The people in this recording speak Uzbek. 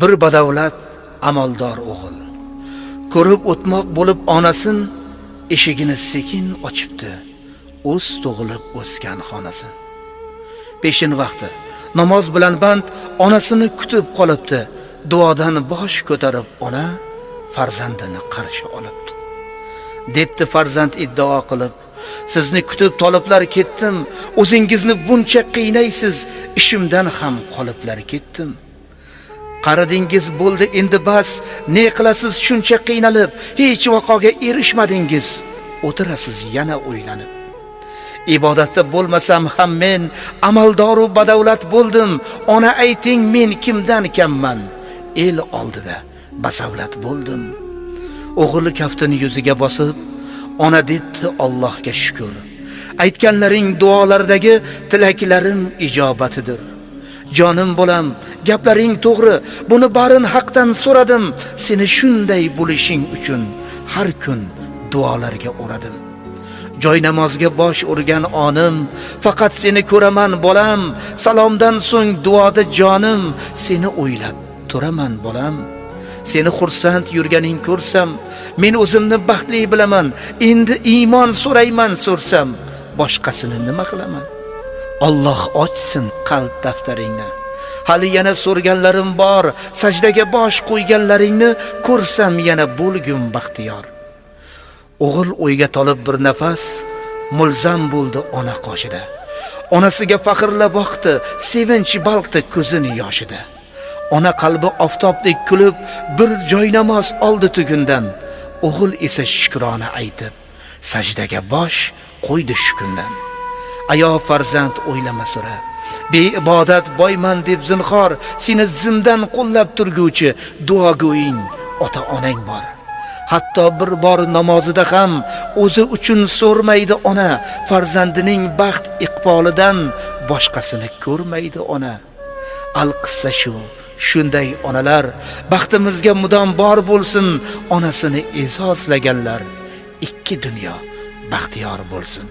Bir badavlat amaldor o'g'il ko'rib o'tmoq bo'lib onasin, eshigini sekin ochibdi o'z tug'ilib o'sgan xonasin. Peshin vaqti namoz bilan band onasini kutib qolibdi. Duodan bosh ko'tarib ona farzandini qarshi olibdi. Debdi farzand iddao qilib: sizni kutib toliblar ketdim, o'zingizni buncha qiynaysiz, ishimdan ham qoliblar ketdim. Qaridingiz bo'ldi endi bas, ne qilasiz shuncha qiynalib, hech vaqoga erishmadingiz, o'tirasiz yana o'ylanib. Ibodatda bo'lmasam ham men amaldoru badavlat bo'ldim, ona ayting men kimdan kamman, el oldida basavlat bo'ldim. O'g'li kaftini yuziga bosib, ona debdi Allohga shukr, aytganlaring duolardagi tilaklarim ijobatidir. Jonim bolam, gaplaring to'g'ri, buni barin haqdan so'radim, seni shunday bo'lishing uchun har kun duolarga o'radim. Joy namozga bosh urgan onim, faqat seni ko'raman bolam, salomdan so'ng duoda jonim, seni o'ylab turaman bolam. Seni xursand yurganing ko'rsam, men o'zimni baxtli bilaman, endi iymon so'rayman so'rsam, boshqasini nima qilaman? Alloh ochsin qalb daftaringni. Hali yana so'rganlarim bor, sajdaga bosh qo'yganlaringni ko'rsam yana bo'lgum baxtiyor. O'g'il o'yga tolib bir nafas mulzam bo'ldi ona qoshida. Onasiga faxrla boqdi, sevinch balqdi ko'zini yoshida. Ona qalbi oftobdek kulib, bir joy namoz oldi tugundan. O'g'il esa shukrona aytib, sajdaga bosh qo'ydi shu kundan. Ayo farzand o'ylama sira, beibodat boyman deb zinhor, seni zimdan qo'llab turguvchi duogo'ying ota onang bor. Hatto bir bor namozida ham o'zi uchun so'rmaydi ona, farzandining baxt iqbolidan boshqasini ko'rmaydi ona. Alqissa shu, shunday onalar baxtimizga mudom bor bo'lsin, onasini e'zozlaganlar ikki dunyo baxtiyor bo'lsin.